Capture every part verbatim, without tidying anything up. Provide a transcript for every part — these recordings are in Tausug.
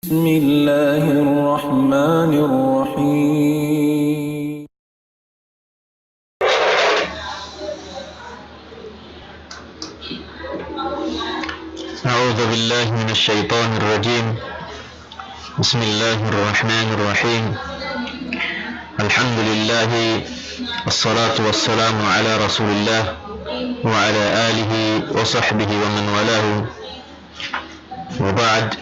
بسم الله الرحمن الرحيم. أعوذ بالله من الشيطان الرجيم. بسم الله الرحمن الرحيم. الحمد لله، والصلاة والسلام على رسول الله وعلى آله وصحبه ومن والاه. وبعد،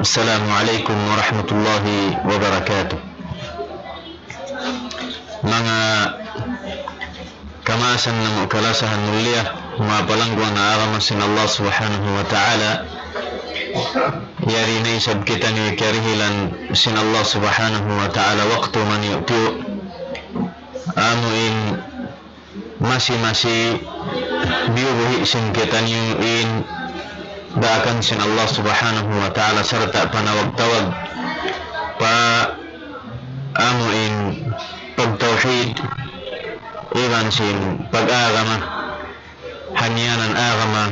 السلام عليكم ورحمة الله وبركاته. Manga kamaasan namu' kalasahan mulia, manga palangguan ha agama sin Allah Subhanahu wa Ta'ala, yari na isab kitaniyu kiyarihilan sin Allah Subhanahu wa Ta'ala waktu manyu'-tiyu', amu in masi-masi biyubuhi' sin kitaniyu in daakan sin Allah Subhanahu wa Ta'ala sarta' panawag-tawag pa amu in pagtawhid iban sin pag-agama ha ngiyanan agama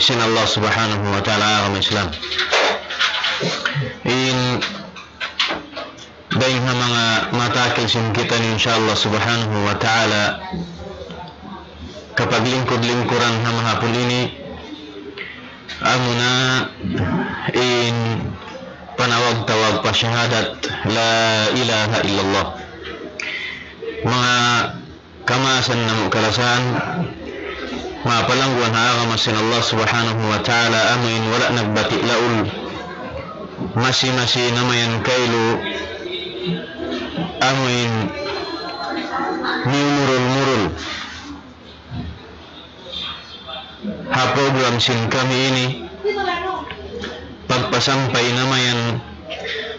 sin Allah Subhanahu wa Ta'ala, agama Islam. In dayng ha manga matakil sin kitaniyu, insya Allah Subhanahu wa Ta'ala, kapaglingkud-lingkuran ha mahapun ini, amuna in panawag-tawag pa shahadat la ilaha illallah. Manga kamaasan namu' kalasahan, manga palangguan ha agama sin Allah Subhanahu wa Ta'ala, amu in wala' nagbati' laul, masi-masi namayan kailu, amu in miyumurul-murul ha program sin kami ini, pagpasampay namayan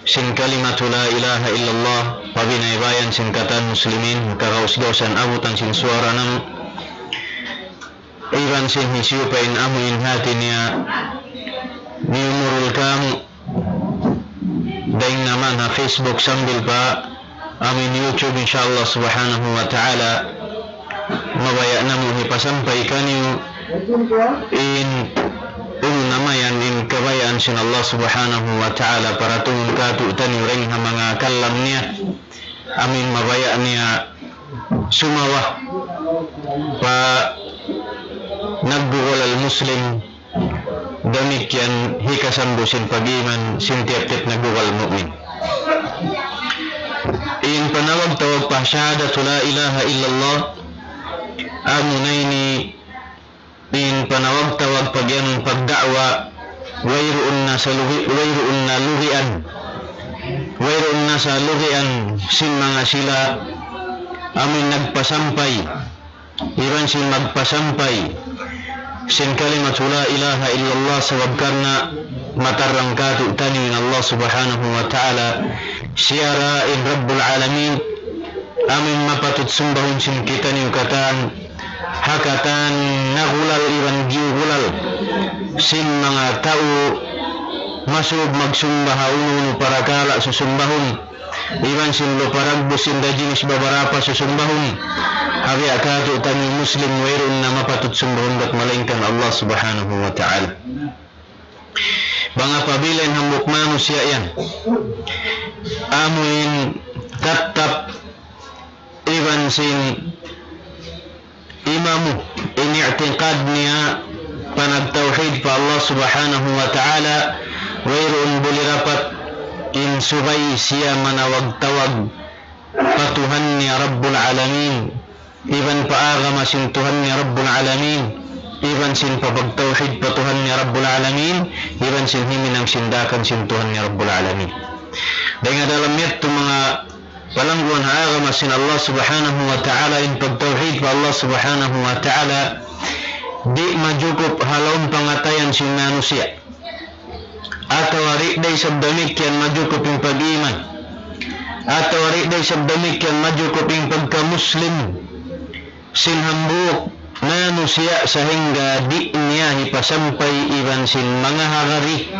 sin kalimatu la ilaha illallah, pa biyaybayan sin katan muslimin, kagaus-gausan abutan sin suwara namu', iban sin hisiyu pa in amu in hati niya miyumurul kamu, dayng naman ha Facebook sambil pa amu in YouTube, insya Allah Subhanahu wa Ta'ala, mabaya' namu' hipasampay kaniyu in unu namayan in kabayaan sin Allah Subhanahu wa Ta'ala para tungun kātu'niyu dayng ha manga kalam niya, amu in mabaya' niya sumawa pa naggugal al-Muslim, damikkiyan hikasambu sin pag-iman sin tiyap-tiyap naggugal mu'min. In panawag-tawag pa shahadatu la ilaha illallah, amuna ini in panawag-tawag pa giyanun pagda'wa, wayruun na sa lugi-, wayruun na lugian, wayruun na sa lugian sin manga sila amu in nagpasampay iban sin magpasampay sin kalimatu la ilaha illallah, sabab karna' matarrang kātu'niyu in Allah Subhanahu wa Ta'ala, siya ra in Rabbul Alamin, amu in mapatut sumbahun sin kitaniyu katan, ha katan nagulal iban giyugulal sin manga tau masub magsumba ha unu-unu parakala' susumbahun, iban sin lupa dagbus inda jinis babarapa susumbahun. Ha biya' kātu'niyu Muslim, wayruun na mapatut sumbahun bat malaingkan Allah Subhanahu wa Ta'ala. Bang apabila in hambuuk manusiya' yan amu in tattap iban sin imamu in i'tiqad niya panagtawhid pa Allah Subhanahu wa Ta'ala, wayruun buli dapat in subay siya manawag-tawag pa Tuhan niya Rabbul Alamin, iban pa agama sin Tuhan niya Rabbul Alamin, iban sin papagtawhid pa Tuhan niya Rabbul Alamin, iban sin himinang sin daakan sin Tuhan niya Rabbul Alamin. Dayn ha dalam yadtu manga palangguan ha agama sin Allah Subhanahu wa Ta'ala, in pagtawhid pa Allah Subhanahu wa Ta'ala, di' majukup ha lawm pangatayan sin manusiya'. Atawa di' da isab damikkiyan majukup in pag-iman. Atawa di' da isab damikkiyan majukup in pagka-Muslim sin hambuuk manusiya' sahingga di' niya hipasampay iban sin manga hagari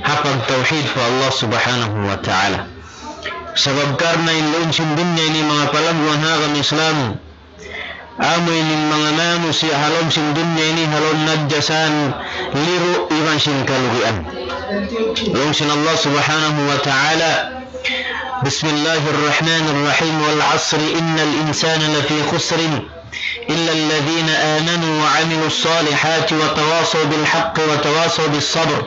ha pagtawhid pa Allah Subhanahu wa Ta'ala. Sabab karna' in lawm sin dunya ini manga palangguan ha agama Islam, Amu ini in manga manusiya' ha lawm sin dunya ini, ha lawm najjasan, liru' iban sin kalugian. Laung sin Allah Subhanahu wa Ta'ala, بسم الله الرحمن الرحيم، والعصر إن الإنسان لفي خسر إلا الذين آمنوا وعملوا الصالحات وتواصوا بالحق وتواصوا بالصبر.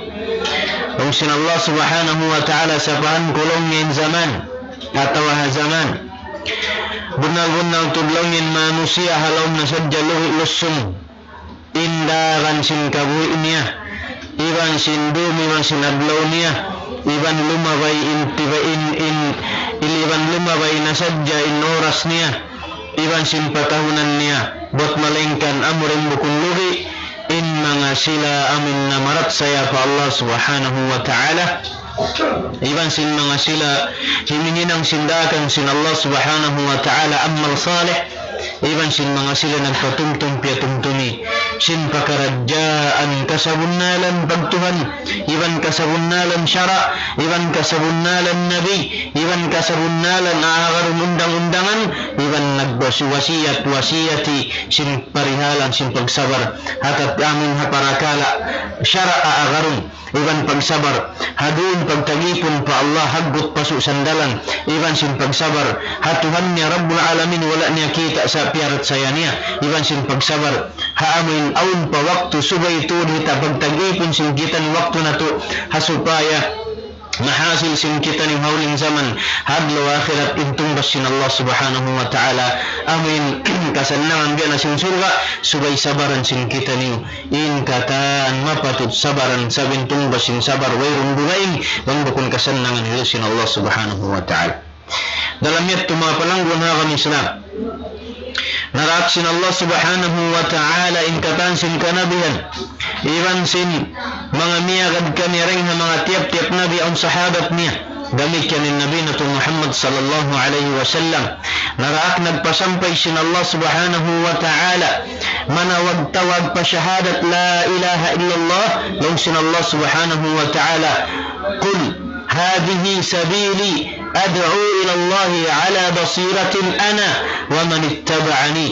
Laung sin Allah Subhanahu wa Ta'ala, sapahan ku laung niya in jaman, atawa ha jaman. Bunnal-bunnal tuud laung niya in manusiya' ha lawm na sadja lugi' lusung. In daran sin kabuhi' niya, iban sin dum, iban sin adlaw niya, iban lumabay in tiba in, in, in iban lumabay na sadja in oras niya, iban sin patahunan niya, buat malaingkan amu ra in bukun lugi', in manga sila amu in namarachaya pa Allah Subhanahu wa Ta'ala, iban sin manga sila himihinang sin daakan sin Allah Subhanahu wa Ta'ala amal salih, iban sin manga sila nagpatumtum piyatumtumi sin pakaradjaan kasabunnalan pagtuhan, iban kasabunnalan sara', iban kasabunnalan nabi, iban kasabunnalan agarun undang-undangan, iban nagwasi-, wasiyat-wasiyati sin parihalan sin pagsabar ha kat-, amun ha parakala' sara' agarun, iban pagsabar ha duun pagtagipun pa Allah haggut pasu' sandalan, iban sin pagsabar ha Tuhan niya Rabbul Alamin wala' niya kita' sa' piyarachaya niya, iban sin pagsabar ha amu in awn pa waktu subay tuud kita pagtagipun sin kitaniyu waktu natu' ha supaya mahasil sin kitaniyu ha huling jaman, ha adlaw akhirat in tungbas sin Allah Subhanahu wa Ta'ala, amu in kasannangan biya' na sin surga', subay sabaran sin kitaniyu in katan mapatut sabaran, sabab in tungbas sin sabar wayruun dugaing bang bukun kasannangan sin Allah Subhanahu wa Ta'ala. Dalam yadtu manga palangguan ha agama Islam, naraak sin Allah Subhanahu wa Ta'ala in katan sin kanabihan, iban sin manga miyagad kaniya dayn ha manga tiyap-tiyap nabi awn sahabat niya. Damikkiyan in Nabi natu' Muhammad sallallahu alayhi wasallam. Naraak nagpasampay sin Allah Subhanahu wa Ta'ala manawag-tawag pa shahadat la ilaha illallah, laung sin Allah Subhanahu wa Ta'ala, قل هذه سبيلي أدعو إلى الله على بصيرة أنا ومن اتبعني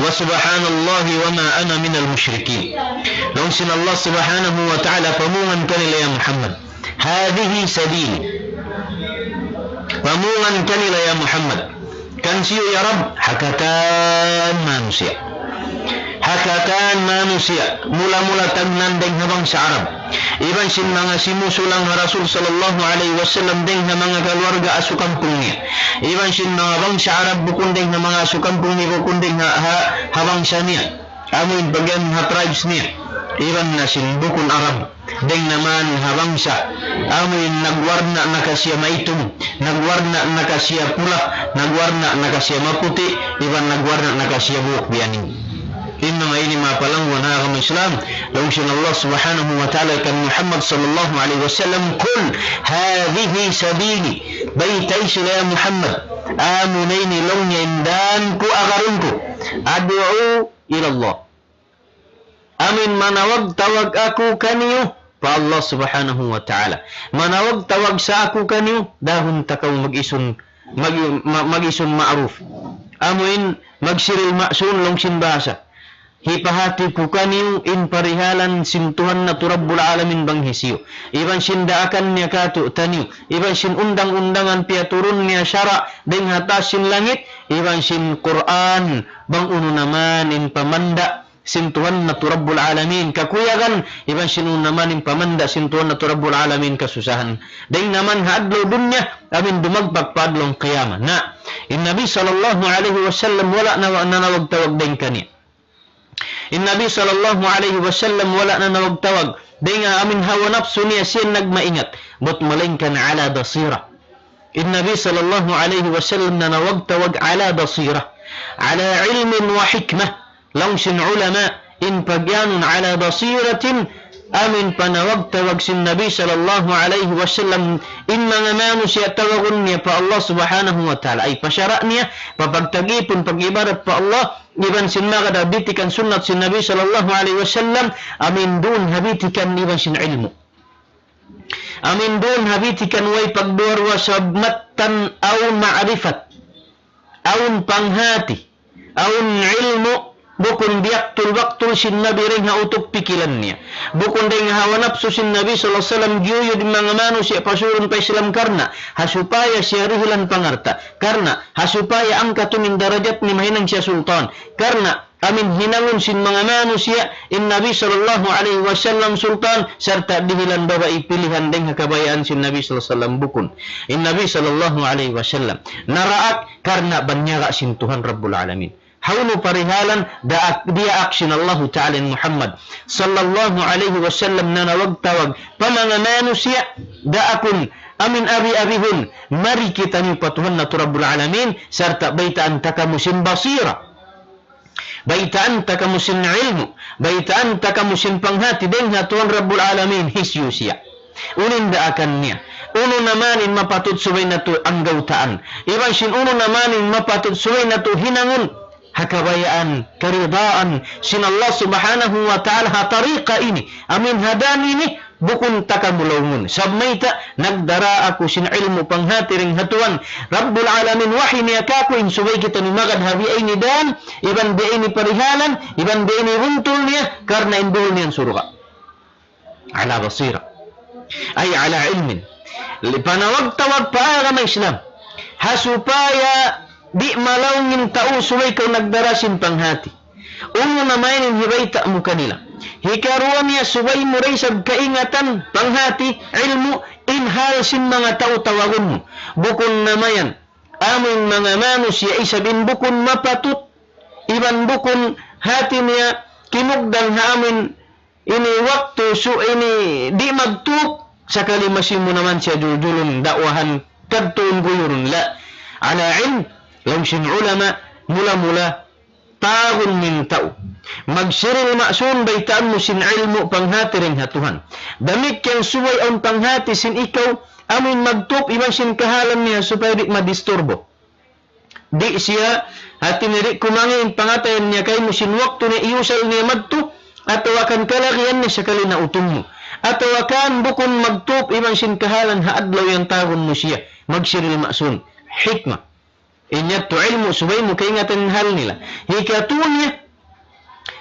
وسبحان الله وما أنا من المشركين. Laung sin Allah Subhanahu wa Ta'ala, pamungan kanila ya Muhammad. هذه سبيلي. Pamungan kanila ya Muhammad. Kan siyu ya Rabb? Ha katan manusiya'. Ha katan manusiya'. Mula-mula tagnaan dayn ha bangsa Arab. Iban sin manga simusulang ha Rasul sallallahu alayhi wasallam dayn ha manga kaluarga asukampung niya. Iban sin manga bangsa Arab bukun dayn ha manga asukampung niya, bukun dayn ha, ha, ha bangsa niya. Amu in bagian ha tribes niya. Iban na sin bukun Arab. Dayn naman ha bangsa. Amu in nagwarna' na ka siya maitum, nagwarna' na ka siya pula, nagwarna' na ka siya maputi', iban nagwarna' na ka siya buhuk biya' ini. In manga ini manga palangguan ha agama Islam, laung sin Allah Subhanahu wa Ta'ala kan Muhammad sallallahu alayhi wasallam, قل هذه سبيلي. Baytai sila ya Muhammad, amu na ini laung niya in dan ku agarun ku. أدعو إلى الله. Amu in manawag-tawag aku kaniyu pa Allah Subhanahu wa Ta'ala. Manawag-tawag sa aku kaniyu, dahun ta kaw mag-isun, mag-, ma-, mag-isun ma'ruf. Amu in magsiril ma'sun laung sin bahasa. Hipahati ku kaniyu in parihalan sin Tuhan natu' Rabbul Alamin bang hisiyu. Iban sin daakan niya kātu'niyu. Iban sin undang-undangan piyaturun niya sara' dayn ha taas sin langit. Iban sin Qur'an bang unu naman in pamanda' sin Tuhan natu' Rabbul Alamin kakuyagan, iban sin unu naman in pamanda' sin Tuhan natu' Rabbul Alamin kasusahan. Dayn naman ha adlaw dunya, amu in dumagpak pa adlaw qiyamah. Na, in Nabi sallallahu alayhi wasallam wala' na, nanawag-tawag dayn kaniya. In Nabi sallallahu alayhi wasallam wala' nanawag-tawag dayn ha amu in hawa napsu niya siya nagmaingat. Buat malaingkan على بصيرة. In Nabi sallallahu alayhi wasallam nanawag-tawag على بصيرة. على علم وحكمة. Laung sin ulama, in pagiyanun على بصيرة, amu in panawag-tawag sin Nabi sallallahu alayhi wasallam, in manga manusiya' tawagun niya pa Allah Subhanahu wa Ta'ala. Ay pa sara' niya, pa pagtagipun, pag-ibadat pa Allah, iban sin manga da bitikan sunnat sin Nabi sallallahu alayhi wasallam, amu in duun ha bitikan iban sin ilmu'. Amu in duun ha bitikan way pagduwa-ruwa sabab mattan awn ma'rifat, awn panghati, Awn ilmu' bukun biyaktul-baktul sin Nabi dayn ha utuk pikilan niya. Bukun dayn ha hawa napsu sin Nabi sallallahu alayhi wasallam giyuyud in manga manusiya' pasurun pa Islam karna' ha supaya siya dihilan pangalta'. Karna' ha supaya angkatun in darajat niya mahinang siya sultan. Karna' amin hinangun sin manga manusiya' in Nabi sallallahu alayhi wasallam sultan, sarta' dihilan babai pilihan dayn ha kabayaan sin Nabi sallallahu alayhi wasallam, bukun. In Nabi sallallahu alayhi wasallam naraak karna' banyaga' sin Tuhan Rabbul Alamin. Hawnu parihalan daak, diyaak sin Allahu Ta'ala in Muhammad sallallahu alayhi wasallam nanawag-tawag pa manga manusiya', daakun amin abi-abihun, mari kitaniyu pa Tuhan natu' Rabbul Alamin, sarta' baytaan ta kamu sin basira. Baytaan ta kamu sin ilmu', baytaan ta kamu sin panghati dayn ha Tuhan Rabbul Alamin, hisiyu siya. Unu in daakan niya. Unu na man in mapatut subay natu' anggawtaan. Iban sin unu na man in mapatut subay natu' hinangun. Ha kabayaan, karidaan sin Allah Subhanahu wa Ta'ala ha tariqa ini. Amin ha dan ini, bukun ta kamu laungun. Sabab mayta', nagdara aku sin ilmu' panghati dayn ha Tuhan Rabbul Alamin, wahi niya kāku' in subay kitaniyu magad ha biya' ini dan, iban biya' ini parihalan, iban biya' ini buntul niya, karna' in duhul niya in surga'. Ala basira. Ay ala ilmin. Li-, panawag-tawag pa agama Islam. Ha supaya di' malaung in tau subay kaw nagdara sin panghati. Unu na mayan in hibayta' mu kanila. Hikaruwa niya subay mu da isab kaingatan, panghati, ilmu', in hal sin manga tau tawagun mu. Bukun na mayan, amu in manga manusiya' isab in bukun mapatut, iban bukun hati niya kimugdan ha amu in ini waktu su ini di' magtup, sakali masi mu na man siya juljulun, da'wahan, kadtuun guyurun, la. Ala ilm, laung sin ulama, mula-mula, tawagun mu in tau. Magsiril ma'sun, baytaan mu sin ilmu' panghati dayn ha Tuhan. Damikkiyan subay awn panghati sin ikaw, amu in magtup, iban sin kahalan niya supaya di' madisturbo. Di' siya, hati niya di' kumangi' in pangatayan niya kaymu sin waktu niya iyusal niya madtu, atawa kan kalagihan niya sakali na utung mu. Atawa kan bukun magtup iban sin kahalan ha adlaw yan tawagun mu siya. Magsiril ma'sun. Hikmah. In yadtu ilmu' subay mu kaingatan in hal nila. Hikatu niya,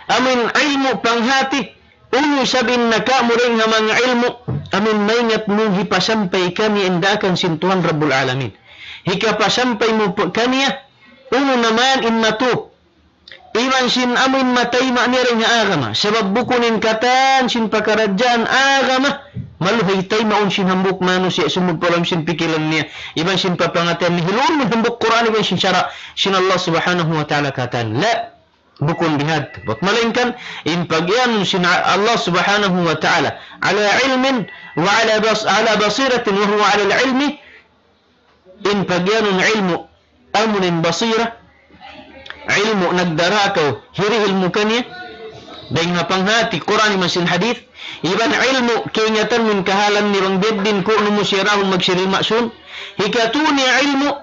amu in ilmu' panghati, unu isab in nakamu' dayn ha manga ilmu', amu in maingat mu hipasampay kaniya in daakan sin Tuhan Rabbul Alamin. Hikapasampay mu pa kaniya, unu na man in matup. Iban sin amu in matayma' niya dayn ha agama. Sabab bukun in katan sin pakaradjaan agama, maluhay taymaun sin hambuuk manusiya' sumud pa lawm sin pikilan niya. Iban sin papangatayan niya, hiluun mu in hambuuk Qur'an, iban sin sara' sin Allah Subhanahu wa Ta'ala katan. La. Bukun bihadtu. Bat malaingkan, in pagiyanun sin Allah Subhanahu wa Ta'ala, ala ilmin wa ala bas-, ala basiratin wa huwa ala al-ilmi, in pagiyanun ilmu', amu in basira, ilmu' nagdara kaw, hirihil mu kaniya, dayn ha panghati, Qur'an iban sin hadith, iban ilmu', kaingatan mu in kahalan niya bang biya' diin kunu' mu siya dahun magsiril ma'sun, hikatu niya ilmu',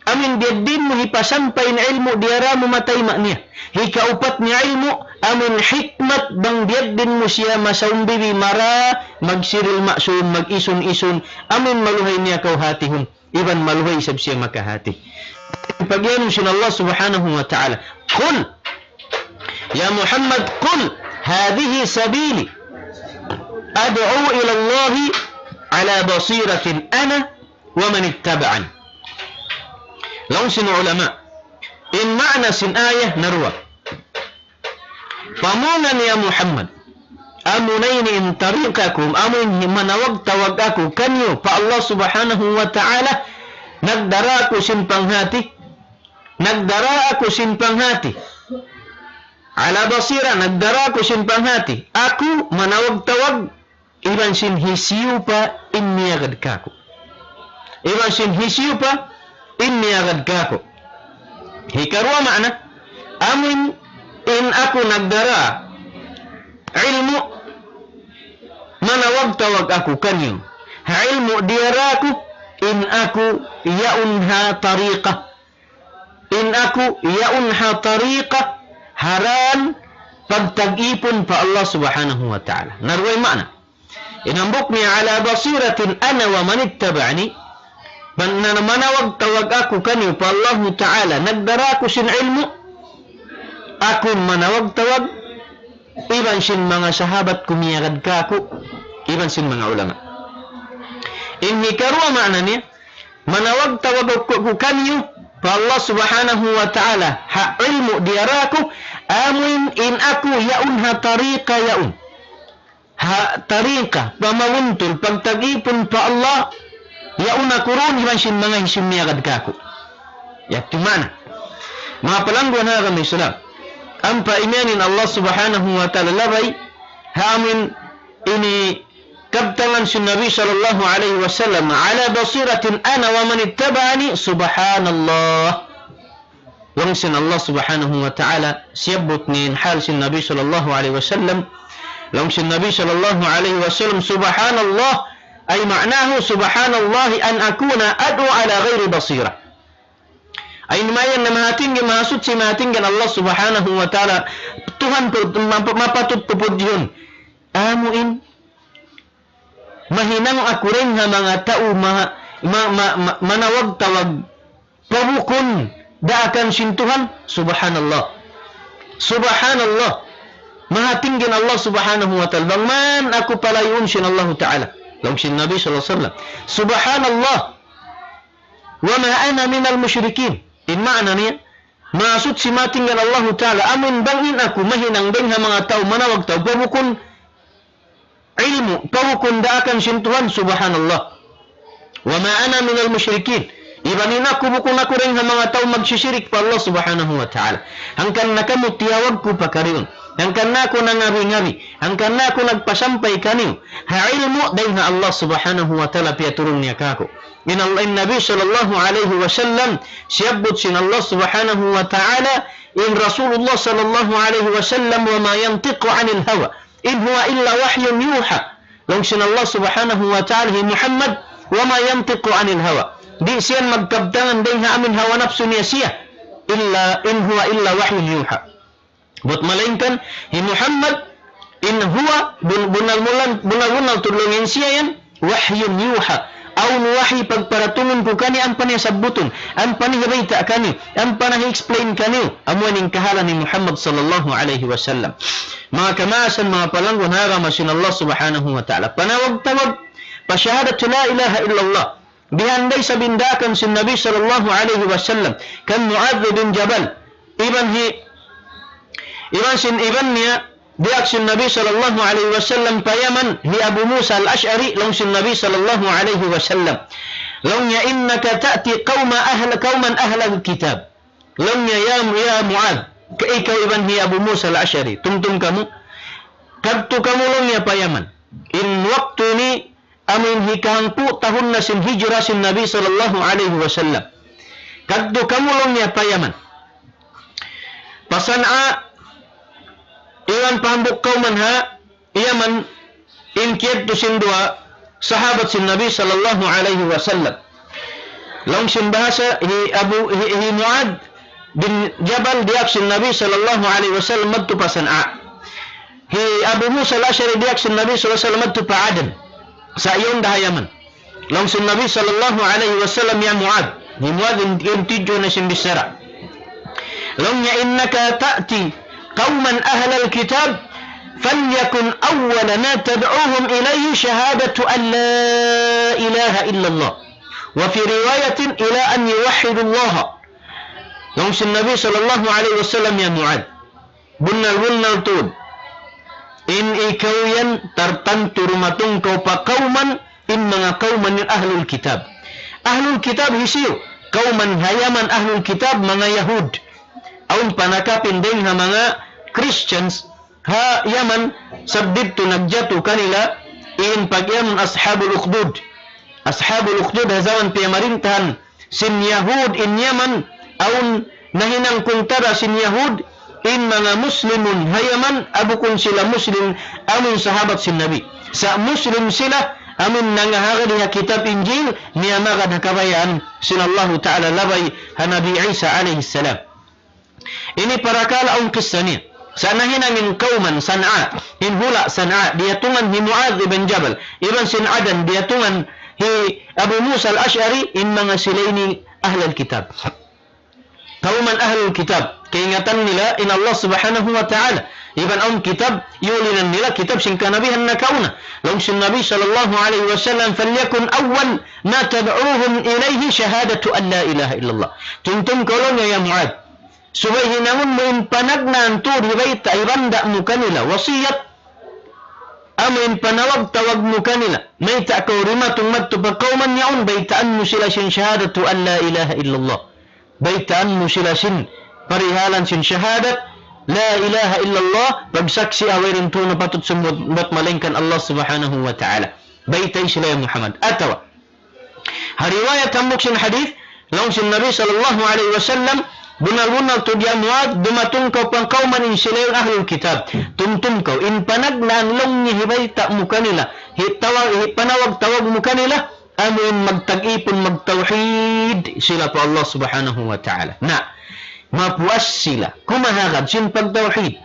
amu in biya' diin mu hipasampay in ilmu' diyara mu matayma' niya. Hikaupat niya ilmu', amu in hikmat bang biya' diin mu siya masaumbibi mara, magsiril ma'sun, mag-isun-isun, amu in maluhay niya kaw hatihun, iban maluhay isab siya makahati. Pagiyanun sin Allah Subhanahu wa Ta'ala, قل, ya Muhammad, قل, هذه سبيلي أدعو إلى الله على بصيرة أنا ومن اتبعني. Laung sin ulama, in maana sin ayat naruwa. Pamung niya Muhammad, amuna ini in tariqa ku, amu in manawag-tawag aku kaniyu pa Allah Subhanahu wa Ta'ala, nagdara aku sin panghati, nagdara aku sin panghati. Ala basira, nagdara aku sin panghati. Aku manawag-tawag iban sin hisiyu pa in miyagad kāku'. Iban sin hisiyu pa in miyagad kāku'. Hikaruwa maana, amu in, in aku nagdara ilmu', manawag-tawag aku kaniyu. Ha ilmu' diyara ku, in aku yaun ha tariqa. In aku yaun ha tariqa, ha dan pagtag-ipun pa Allah Subhanahu wa Ta'ala. Naruwa in maana. In hambuuk niya على بصيرة أنا ومن اتبعني. Man-, na-, manawag-tawag aku kaniyu pa Allahu Ta'ala. Nagdara aku sin ilmu'. Aku in manawag-tawag, iban sin manga sahabat ku miyagad kāku', iban sin manga ulama. In hikaruwa maana niya, manawag-tawag aku kaniyu pa Allah Subhanahu wa Ta'ala, ha ilmu' diyara ku, amuin in aku yaun ha tariqa yaun. Ha tariqa, pamabuntul, pagtag-ipun pa Allah, yaun aku duun iban sin manga hisiyu in miyagad kāku'. Yadtu maana. Manga palangguan ha agama Islam. Ampa imiyan in Allah Subhanahu wa Ta'ala labay, ha amuin ini kabtangan sin Nabi sallallahu alayhi wasallam, على بصيرة أنا ومن اتبعني, subhanallah. Laung sin Allah Subhanahu wa Ta'ala, siyabbut niya in hal sin Nabi sallallahu alayhi wasallam. Laung sin Nabi sallallahu alayhi wasallam, subhanallah, أي معناه سبحان الله أن أكون أدعو على غير بصيرة. Ay mayan na mahatinggi, mahasuchi, mahatinggi in Allah Subhanahu wa Ta'ala, Tuhan pu-, map-, mapatut pupudjihun. Amuin, mahinang aku dayn ha manga tau ma-, ma-, ma-, ma-, manawag-tawag pa bukun daakan sin Tuhan. Subhanallah. Subhanallah. Mahatinggi in Allah Subhanahu wa Ta'ala. Bang man aku palayuun sin Allahu Ta'ala. Laung sin Nabi sallallahu alayhi wasallam, subhanallah. وما أنا من المشركين. In maana niya, mahasuchi, mahatinggi in Allahu Ta'ala, amuin bang in aku mahinang dayn ha manga tau manawag-tawag pa bukun ilmu', pa bukun daakan sin Tuhan, subhanallah. وما أنا من المشركين. Iban in aku bukun aku dayn ha manga tau magsisirik pa Allah Subhanahu wa Ta'ala. Hangkan na kamu tiyawag ku pa kariun. Hangkan na aku nangabi-ngabi. Hangkan na aku nagpasampay kaniyu. Ha ilmu' dayn ha Allah Subhanahu wa Ta'ala piyaturun niya kāku'. In Allah, in Nabi sallallahu alayhi wasallam, siyabbut sin Allah Subhanahu wa Ta'ala, in Rasulullah sallallahu alayhi wasallam, وما ينطق عن الهوى. إن هو إلا وحي يوحى. Laung sin Allah Subhanahu wa Ta'ala, hi Muhammad, وما ينطق عن الهوى. Di' siya magkabtangan dayn ha amuin hawa napsu niya siya. إلا، إن هو إلا وحي يوحى. Buat malaingkan, hi Muhammad, in huwa, bun-, bunnal-bunnal, bunnal-bunnal tuud laung in siya yan, وحي يوحى. Awn wahi pagparatungun ku kaniya ampa niya sabbutun, ampa niya hibayta' kaniyu, ampa niya hi-explain kaniyu, amu in kahalan hi Muhammad sallallahu alayhi wasallam. Manga kamaasan, manga palangguan ha agama sin Allah Subhanahu wa Ta'ala. Panawag-tawag pa shahadatu la ilaha illallah. Bihan da isab in daakan sin Nabi sallallahu alayhi wasallam kan Muadh bin Jabal. Iban hi, iban sin iban niya, diyaak sin Nabi sallallahu alayhi wasallam pa Yaman, hi Abu Musa al-Ash'ari, laung sin Nabi sallallahu alayhi wasallam. Laung niya, إنك تأتي قوم أهل، قوما أهل الكتاب. Laung niya, ya, ya Muadh, ka-, ikaw iban hi Abu Musa al-Ash'ari, tumtum kamu, kadtu kamu laung niya pa Yaman. In waktu ini, amuin hikahangpu' tahun na sin hijra sin Nabi sallallahu alayhi wasallam. Kadtu kamu laung niya pa Yaman. Pa Sana'a, iban pa hambuuk kawman ha Yaman, in kiyadtu sin duwa sahabat sin Nabi sallallahu alayhi wasallam. Laung sin bahasa hi Abu, hi, hi Muadh bin Jabal diyaak sin Nabi sallallahu alayhi wasallam madtu pa Sana'a. Hi Abu Musa al-Ash'ari diyaak sin Nabi sallallahu alayhi wasallam madtu pa Aden. Sa' yaun da ha Yaman. Laung sin Nabi sallallahu alayhi wasallam, ya Muadh. Hi Muadh in, in tudju na sin bichara. Laung niya, إنك تأتي قوما أهل الكتاب فليكن أول ما تدعوهم إليه شهادة أن لا إله إلا الله. وفي رواية إلى أن يوحدوا الله. Laung sin Nabi sallallahu alayhi wasallam, ya Muadh. Bunnal-bunnal tuud. In ikaw yan tartantu dumatung kaw pa kawman, in manga kawman yan ahlul kitab. Ahlul kitab hisiyu? Kawman ha Yaman ahlul kitab manga Yahud. Awn panakapin dayn ha manga Christians ha Yaman, sabab didtu nagjatu kanila in pag'iyanun Ashabul Ukhdud. Ashabul Ukhdud ha jaman piyamarintahan sin Yahud in Yaman, awn nahinang kuntara sin Yahud, in manga Muslimun ha Yaman, bukun sila Muslim, amun sahabat sin Nabi. Sa' Muslim sila, amun nangahagad ha kitab Injil, miyamagad ha kabayaan sin Allahu Ta'ala labay ha Nabi Isa alayhi salam. Ini parakala' awn kissa niya. Sa' nahinang in kawman Sana'a, in hula' Sana'a, diyatungan hi Muadh ibn Jabal, iban sin Aden, diyatungan hi Abu Musa al-Ash'ari, in manga sila ini ahlul kitab. Kawman ahlul kitab. Kaingatan nila in Allah Subhanahu wa Ta'ala. Iban awn kitab, iyulinan nila kitab sin kanabihan nakauna. Laung sin Nabi sallallahu alayhi wasallam, فليكن أول ما تدعوهم إليه شهادة أن لا إله إلا الله. Tumtum kaw laung niya ya Muadh. Subay hinangun mu in panagnaan tuud hibayta' hibanda' mu kanila, wasiyat. Amu in panawag-tawag mu kanila. Mayta' kaw dimatung madtu pa kawman yaun, baytaan mu sila sin shahadatu an la ilaha illallah. Baytaan mu sila sin parihalan sin shahadat, la ilaha illallah, pagsaksian wayruun tuud na patut sumud-, bat malaingkan Allah Subhanahu wa Ta'ala. Baytai sila ya Muhammad. Atawa, ha riwayat hambuuk sin hadith, laung sin Nabi sallallahu alayhi wasallam, bunnal-bunnal tuud ya Muadh, dumatung kaw pa kawman in sila yan ahlul kitab. Tumtum kaw, in panagnaan laung niya hibayta' mu kanila, hitawa-, hipanawag-tawag mu kanila, amu in magtag-ipun, magtawhid sila pa Allah Subhanahu wa Ta'ala. Na, mapuas sila, kumahagad sin pagtawhid.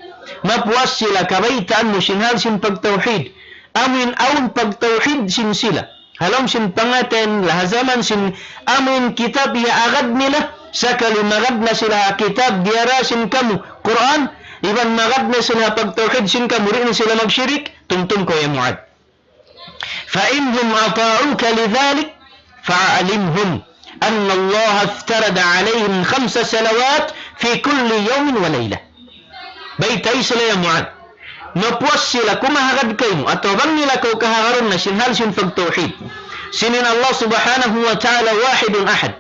Mapuas sila, kabaytaan mu sin hal sin pagtawhid. Amu in awn pagtawhid sin sila. Ha lawm sin pangatayan nila, ha jaman sin amu in kitab iyaagad nila, sakali magad na sila ha kitab diyara sin kamu, Qur'an, iban magad na sila ha pagtawhid sin kamu, di' na sila magshirik, tumtum kaw ya Muadh. فإن هم أطاعوك لذلك فأعلمهم أن الله افترض عليهم خمس صلوات في كل يوم وليلة. Baytai sila ya Muadh. Mapuas sila, kumahagad kaymu, atawa bang nila kaw kahagarun na sin hal sin pagtawhid. Sin in Allah Subhanahu wa Ta'ala wahidun ahad.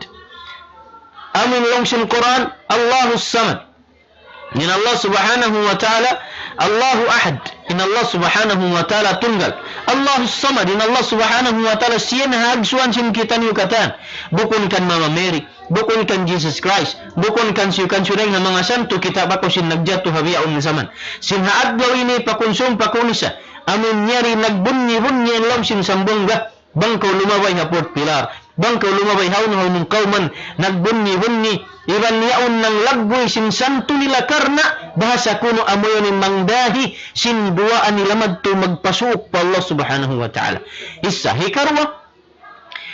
Amu in laung sin Qur'an, Allahus Samad. In Allah Subhanahu wa Ta'ala, Allahu Ahad. In Allah Subhanahu wa Ta'ala tunggal. Allahus Samad. In Allah Subhanahu wa Ta'ala siya in hagsuan sin kitaniyu katan. Bukun kan Mama Mary, bukun kan Jesus Christ, bukun kan siyu kan siyu dayn ha manga santu kita bakaw sin nagjatu ha bihaun jaman. Sin ha adlaw ini pakunsum pakunisa, amun yari nagbunyi-bunyi in lawm sin sambungga. Bang kaw lumabay ha Fort Pilar, bang kaw lumabay ha unu-unu kawman, nagbunyi-bunyi, iban yaun nanglagguy sin santu nila karna' bahasa kunu' amu yan in mangdahi sin duwaa nila madtu magpasuuk pa Allah Subhanahu wa Ta'ala. Isa, hikaruwa,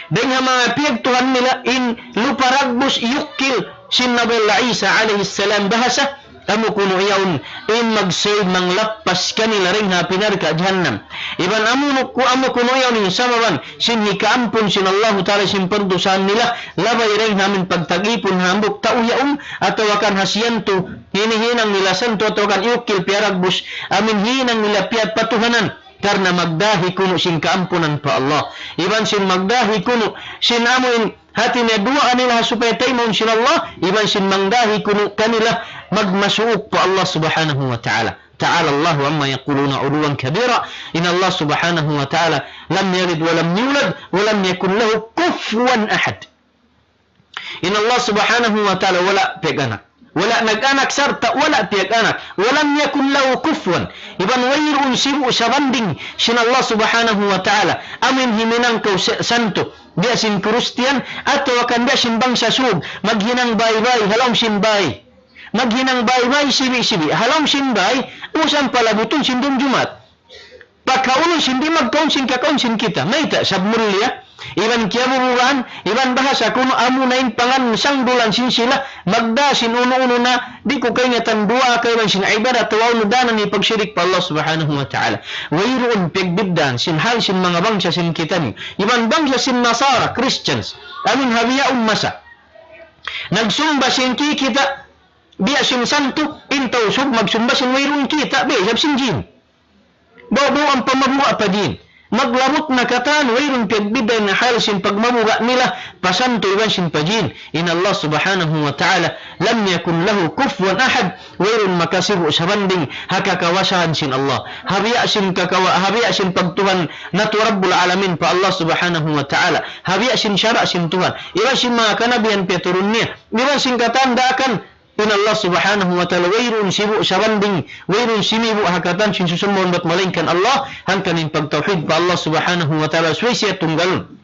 dayn ha manga piyagtuhan nila in lupa dagbus iyukkil sin Nabi Allah Isa alayhi salam bahasa, amu kunu' yaun in magsayud manglappas kanila dayn ha api narka' jahannam. Iban amu nu-, ku-, amu kunu' yaun in sababan sin hikaampun sin Allahu Ta'ala sin pardusahan nila, labay dayn ha amun pagtag-ipun hambuuk tau yaun, atawa kan ha siyantu, hinihinang nila santu, atawa kan iyukkil piyaragbus, amun hinang nila piyagpatuhanan. Karna' magdahi kunu' sin kaampunan pa Allah. Iban sin magdahi kunu' sin amu in hati niya duwaa nila ha supaya taymaun sin Allah. Iban sin magdahi kunu' kanila magmasuuk pa Allah Subhanahu wa Ta'ala. تعالى الله عما يقولون علوا كبيرا. In Allah Subhanahu wa Ta'ala لم يلد ولم يولد ولم يكن له كفوا أحد. In Allah Subhanahu wa Ta'ala wala' piyag-anak. Wala' nag-anak sarta' wala' piyag-anak. ولم يكن له كفوا. Iban wayruun sibu' sabanding sin Allah Subhanahu wa Ta'ala. Amu in himinang kaw sa-, santu. Biya' sin Kristiyan, atawa kan biya' sin bangsa Sug. Maghinang bay-bay, ha lawm sin bay. Maghinang bay-bay, sibi'-sibi'. Ha lawm sin bay, usang palabutun sin dum Jumaat. Pakaunun sin di' magkaun sin kakaun sin kita. Mayta', sab mulliya. Iban kiyabubugaan, iban bahasa kunu' amu na in pangan sangdulan sin sila, magdā sin unu-unu na, di' ku kaingatan duwaa kaibanan sin ibadat, atawa unu dayn ha pagshirik pa Allah Subhanahu wa Ta'ala. Wayruun piyagbiddaan sin hal sin manga bangsa sin kitaniyu. Iban bangsa sin Nasara, Christians. Amun ha bihaun masa. Nagsumba sin ki-, kita, biya' sin santu, in tau Sug magsumba sin wayruun kita', biya' isab sin jin. Ba'gu-ba'gu in pamabuga' pa jin. Maglabut na katan, wayruun piyagbiddaan hal sin pagmabuga' nila, pa santu iban sin pa jin. In Allah Subhanahu wa Ta'ala, لم يكن له كفوا أحد, wayruun makasibu' sabanding, ha kakawasahan sin Allah. Ha biya' sin kakawa-, ha biya' sin pagtuhan natu' Rabbul Alamin pa Allah Subhanahu wa Ta'ala. Ha biya' sin sara' sin Tuhan. Iban sin manga kanabihan piyaturun niya. Iban sin katan daakan, in Allah Subhanahu wa Ta'ala wayruun sibu' sabanding, wayruun simibu' ha katan sin susumbahan bat malaingkan Allah, hangkan in pagtawhid pa Allah Subhanahu wa Ta'ala subay siya tunggalun.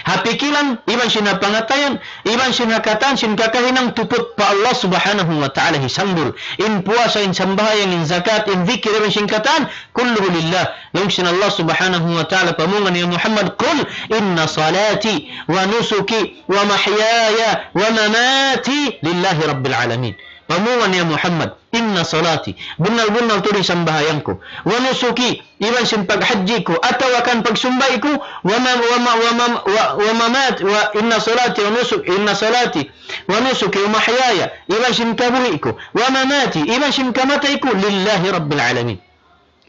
Ha pikilan, iban sin ha pangatayan, iban sin ha katan, sin kakahinang tuput pa Allah Subhanahu wa Ta'ala hisangbul. In puasa, in sambahayang, in zakat, in zikir, iban sin katan, كله لله. Laung sin Allah Subhanahu wa Ta'ala pa mungan niya Muhammad, قل إن صلاتي ونسكي ومحياي ومماتي لله رب العالمين. Pamungan ya Muhammad, inna salati, bunnal-bunnal tuud in sambahayang ku, wa nusuki, iban sin paghajji ku, atawa kan pagsumba' ku, wa ma-, wa ma-, wa ma-, wa, wa mamat-, wa inna salati wa nusuk-, inna salati wa nusuki wa mahyaya, iban sin kabuhi' ku, wa mamati, iban sin kamatay ku, lillahi rabbil alamin.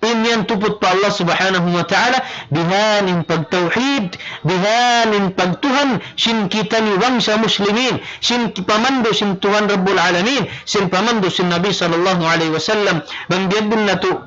In yan tuput pa Allah Subhanahu wa Ta'ala, bihan in pagtawhid, bihan in pagtuhan, sin kitaniyu bangsa Muslimin, sin pamandu' sin Tuhan Rabbul Alamin, sin pamandu' sin Nabi sallallahu alayhi wasallam, bang biya' diin natu'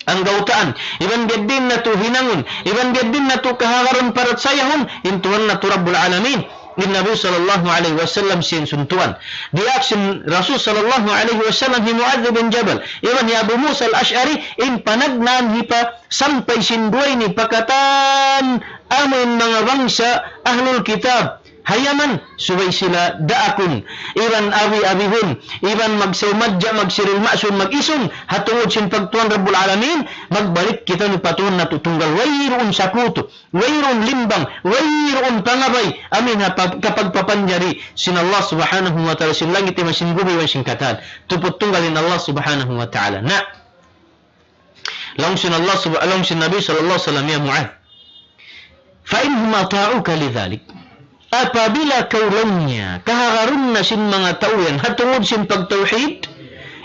anggawtaan, iban biya' diin natu' hinangun, iban biya' diin natu' kahagarun parachayahun, in Tuhan natu' Rabbul Alamin, in Nabi sallallahu alayhi wasallam sin suntuan. Diyaak sin Rasul sallallahu alayhi wasallam hi Muadh bin Jabal, iban hi Abu Musa al-Ash'ari, in panagnaan hipasampay sin duwa ini pa katan amu in manga bangsa ahlul kitab ha Yaman, subay sila daakun, iban abi-abihun, iban magsawmadja, magsiril masun, mag-isun, ha tungud sin pagtuhan Rabbul Alamin, magbalik kitaniyu pa Tuhan natu' tunggal, wayruun sakutu. Wayruun limbang, wayruun pangabay, amu in ha pa-, kapagpapanjari sin Allah Subhanahu wa Ta'ala, sin langit iban sin gumi iban sin katan. Tuput tunggal in Allah Subhanahu wa Ta'ala. Na, laung sin Allah Sub-, laung sin Nabi sallallahu alayhi wasallam, ya Muadh, فإنهم أطاعوك لذلك. Apabila kaw laung niya, kahagarun na sin manga tau yan, ha tungud sin pagtawhid,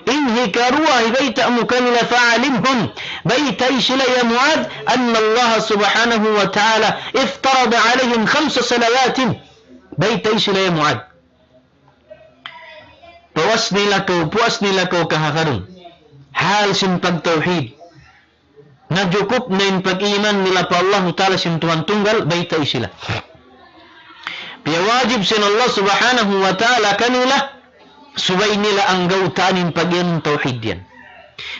in hikaruwa hibayta' mu kanila فأعلمهم, baytai sila ya Muadh, أن الله سبحانه وتعالى افترض عليهم خمس صلوات. Baytai sila ya Muadh. Puas nila kaw, puas nila kaw kahagarun. Hal sin pagtawhid. Najukup na in pag-iman nila pa Allahu Ta'ala sin Tuhan tunggal, baytai sila. Piyawajib sin Allah Subhanahu wa Ta'ala kanila, subay nila anggawtaan in pag-iman tawhid yan.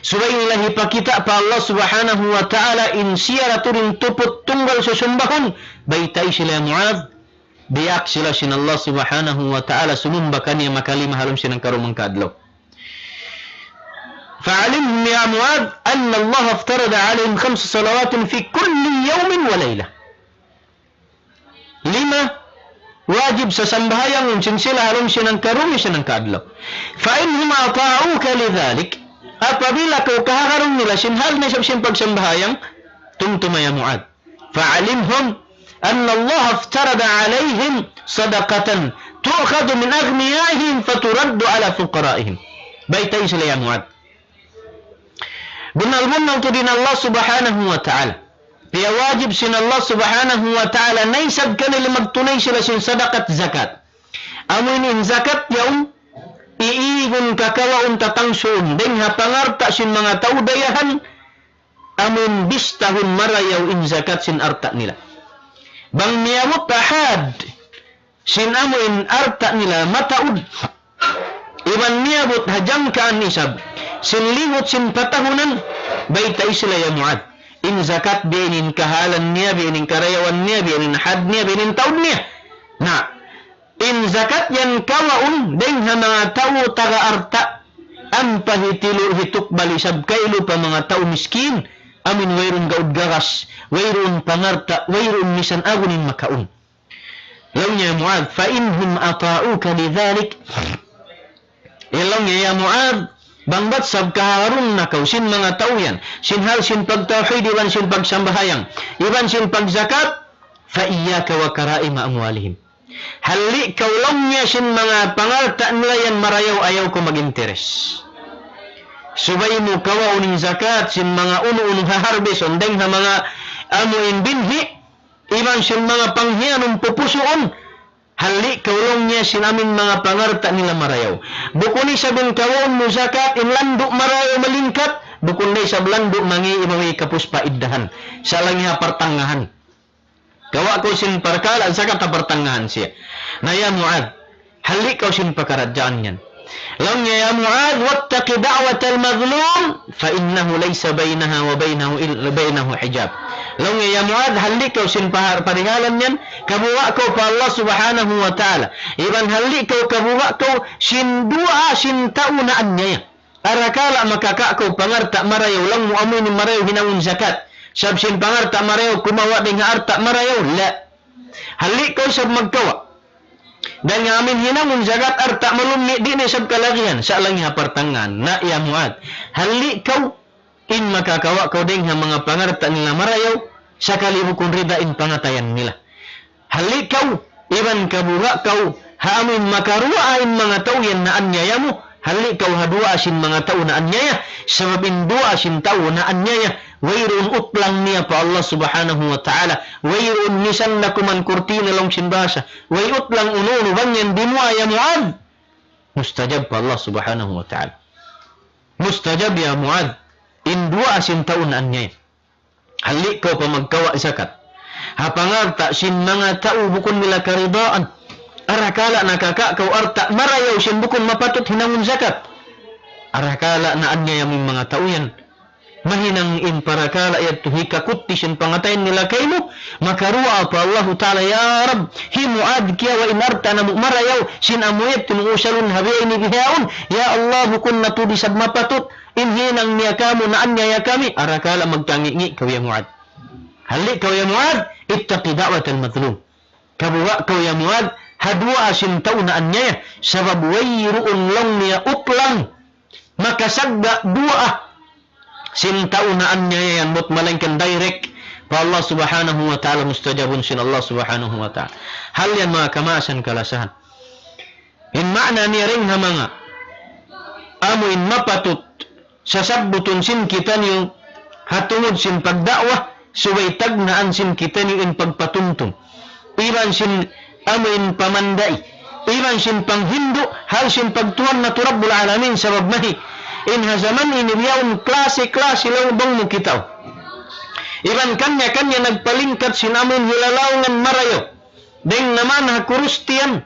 Subay nila hipakita' pa Allah Subhanahu wa Ta'ala in siya ra tuud in tuput tunggal susumbahun, baytai sila ya Muadh, diyaak sila sin Allah Subhanahu wa Ta'ala sumumba kaniya makalima ha lawm sin hangkarum hangka adlaw. فأعلمهم يا معاذ أن الله افترض عليهم خمس صلوات في كل يوم وليلة. Lima wajib sasambahayang sin sila ha lawm sin hangkarum iban sin hangka adlaw. فإنهم أطاعوك لذلك, apabila kaw kahagarun nila sin hal na isab sin pagsambahayang, tumtuma ya Muadh. فأعلمهم أن الله افترض عليهم صدقة تؤخذ من أغنيائهم فترد على فقرائهم. Baytai sila ya Muadh. Bunnal-bunnal tuud in Allah Subhanahu wa Ta'ala. Piyawajib sin Allah Subhanahu wa Ta'ala na isab kanila magtunay sila sin sadaqat zakat. Amu in zakat yaun, iigun kakawaun tatangsuun, dayn ha pangalta' sin manga tau dayahan, amu in bistahun marayaw in zakat sin alta' nila. Bang miyabut ha had sin amu in alta' nila mataud, iban miyabut ha jangkaan isab sin limut sin patahunan, baytai sila ya Muadh. In zakat biya' ini in kahalan niya, biya' ini in karayawan niya, biya' ini in had niya, biya' ini in taud niya. Na, in zakat yan kawaun dayn ha manga tau taga alta', ampa hitilu' hitukbal isab kailu pa manga tau miskin, amu in wayruun gaud garas, wayruun pangalta', wayruun misan agun in makaun. Laung niya ya Muadh, فإنهم أطاعوك لذلك. Laung niya ya Muadh, bang bat sab kahagarun na kaw sin manga tau yan, sin hal sin pagtawhid iban sin pagsambahayang, iban sin pagzakat, فإياك وكرائم أموالهم. Halli' kaw laung niya sin manga pangalta' nila yan marayaw, ayaw kaw mag-interes. Subay mu kawaun in zakat sin manga unu-unu ha-harvest-un dayn ha manga amu in binhi', iban sin manga panghiyanun pupusuun, halli' kaw laung niya sin amu in manga pangalta' nila marayaw. Bukun isab in kawaun mu zakat in landu' marayaw malingkat, bukun da isab landu' mangi' iban way kapus pa iddahan. Sa' laung niya ha partangahan. Kawa' kaw sin parkala' zakat ha partangahan siya. Na ya Muadh, halli' kaw sin pakaradjaan yan. Laung niya, يا معاذ واتق دعوة المظلوم فإنه ليس بينها وبينه إلا، بينه حجاب. Laung niya, ya Muadh, halli' kaw sin pahar-, parihalan yan, kabuga' kaw pa Allah Subhanahu wa Ta'ala. Iban halli' kaw, kabuga' kaw sin duwaa sin tau naanyaya. Arakala' makaka' kaw pangalta' marayaw, laung mu amu ini marayaw hinangun zakat. Sabab sin pangalta' marayaw, kumawa' dayn ha alta' marayaw, la. Halli' kaw isab magkawa'. Dayn ha amin hinangun zakat alta' malummi' di' na isab kalagihan, sa' laung niya ha partangahan. Na ya Muadh, halli' kaw in makakawa' kaw dayn ha manga pangalta' nila marayaw, sakali bukun rida in pangatayan nila. Halli' kaw, iban kabuga' kaw, ha amu in makaruwaa in manga tau yan naanyaya mu, halli' kaw ha duwaa sin manga tau naanyaya, sabab in duwaa sin tau naanyaya, wayruun utlang niya pa Allah Subhanahu wa Ta'ala, wayruun misan da kuman kurtina laung sin bahasa, way utlang unu-unu bang yan dimuwaa ya Muadh, mustajab pa Allah Subhanahu wa Ta'ala. Mustajab ya Muadh, in duwaa sin tau naanyaya. Halli' kaw pa magkawa' zakat ha pangalta' sin manga tau bukun nila karidaan. Arakala' nakaka-, kaw alta' marayaw sin bukun mapatut hinangun zakat. Arakala' naanyaya mu in manga tau yan. Mahinang in parakala' yadtu hikakutti sin pangatayan nila kaymu, makaruwaa pa Allahu Ta'ala, "Ya Rabb, hi Muadh kiyawa' in alta' namu' marayaw, sin amu yadtu mu usalun ha biya' ini bihaun, ya Allah, bukun na tuud isab mapatut, in hinang niya kāmu' naanyaya kami." Arakala' magkangi'-ngi' kaw ya Muadh. Halli' kaw ya Muadh, اتق دعوة المظلوم. Kabuga' kaw ya Muadh, ha duwaa sin tau naanyaya, sabab wayruun laung niya utlang makasagga' duwaa sin tau naanyaya yan, mut malaingkan direct pa Allah Subhanahu wa Ta'ala, mustajabun sin Allah Subhanahu wa Ta'ala. Hal yan manga kamaasan kalasahan. In maana niya dayn ha manga amu in mapatut sasabbutun sin kitaniyu ha tungud sin pagda'wa, subay tagnaan sin kitaniyu in pagpatumtum iban sin amu in pamanday, iban sin panghindu', hal sin pagtuhan natu' Rabbul Alamin, sabab mahi in ha jaman ini bihaun klasi-klasi laung bang mu kitaun. Iban kanya-kanya nagpalingkat sin amu in hilalaungan marayaw. Dayn naman ha Kristiyan,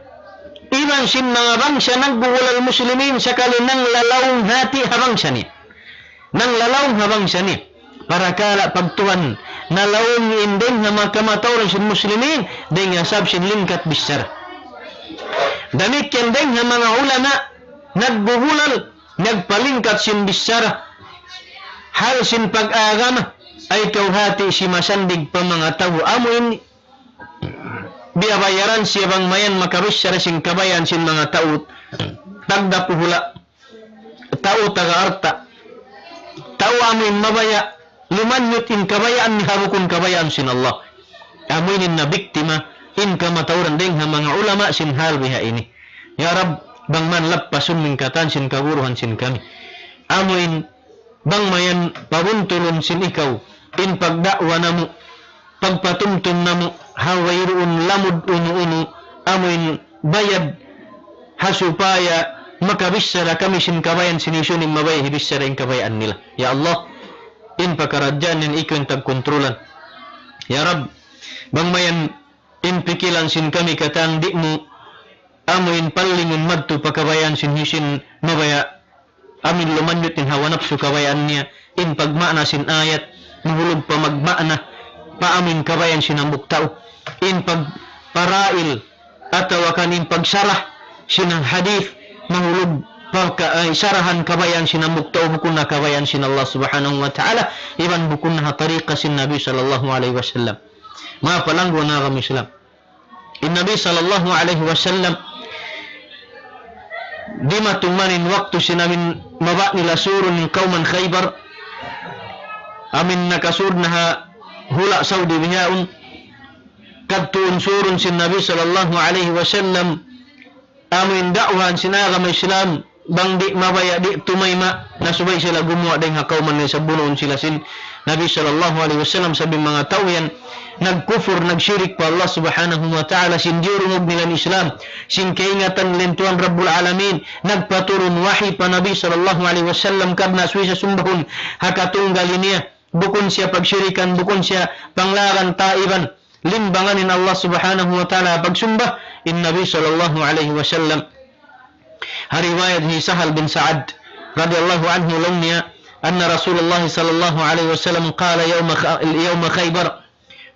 iban sin manga bangsa naggugulal Muslimin sakali nanglalaung hati ha bangsa niya. Nanglalaung ha bangsa niya. Parakala' pagtuhan, nalaung in dayn ha manga kamatauran sin Muslimin, dayn ha sabab sin lingkat bichara. Damikkiyan dayn ha manga ulama, naggugulal, nagpalingkat sin bichara. Hal sin pag-agama, ayaw kaw hati simasandig pa manga tau amu in biyabayaran siya bang mayan makabichara sin kabayaan sin manga tau tagdapu hula', tau taga alta', tau amu in mabaya' lumanyut in kabayaan niya ha bukun kabayaan sin Allah. Amu ini in nabiktima in kamatauran dayn ha manga ulama sin hal biha ini. Ya Rabb, bang man lappasun mu in katan sin kaguruhan sin kami. Amu in bang mayan pabuntulun sin ikaw in pagda'wa namu', pagpatumtum namu', ha wayruun lamud unu-unu, amu in bayad, ha supaya makabichara kami sin kabayaan sin hisiyu in mabaya' hibichara in kabayaan nila. Ya Allah, in pakaradjaan yan ikaw in tagkontrolan. Ya Rabb, bang mayan in pikilan sin kami katan di' mu amu in pallingun madtu pa kabayaan sin hisiyu in mabaya' amu in lumanyut in hawa napsu kabayaan niya, in pagmaana sin ayat, mahulug pa magmaana pa amu in kabayaan sin hambuuk tau, in pagparail, atawa kan in pagsarah sin hadith, mahulug pa ka-, ay, sarahan kabayaan sin hambuuk tau, bukun na kabayaan sin Allah Subhanahu wa Ta'ala, iban bukun na ha tariqa sin Nabi sallallahu alayhi wasallam. Manga palanggu' na agama Islam. In Nabi sallallahu alayhi wasallam, dimatung man in waktu sin amu in mabaya' nila surun in kawman Khaybar, amu in nakasud na ha hula' Saudi bihaun, kadtuun surun sin Nabi sallallahu alayhi wasallam, amu in da'wahan sin agama Islam, bang di' mabaya', di' tumayma', na subay sila gumuwa' dayn ha kawman nila, sa' bunuun sila sin Nabi sallallahu alayhi wasallam, sabab in manga tau yan nagkufur, nagshirik pa Allah Subhanahu wa Ta'ala, sin diyurungug nila in Islam, sin kaingatan nila in Tuhan Rabbul Alamin, nagpaturun wahi pa Nabi sallallahu alayhi wasallam, karna' subay siya sumbahun ha katunggal niya, bukun siya pagshirikan, bukun siya panglaran taiban limbangan in Allah Subhanahu wa Ta'ala pagsumba in Nabi sallallahu alayhi wasallam. Ha riwayat hi Sahal bin Sa'ad radiyallahu anhu laung niya, أن رسول الله صلى الله عليه وسلم قال يوم خ-، يوم خيبر.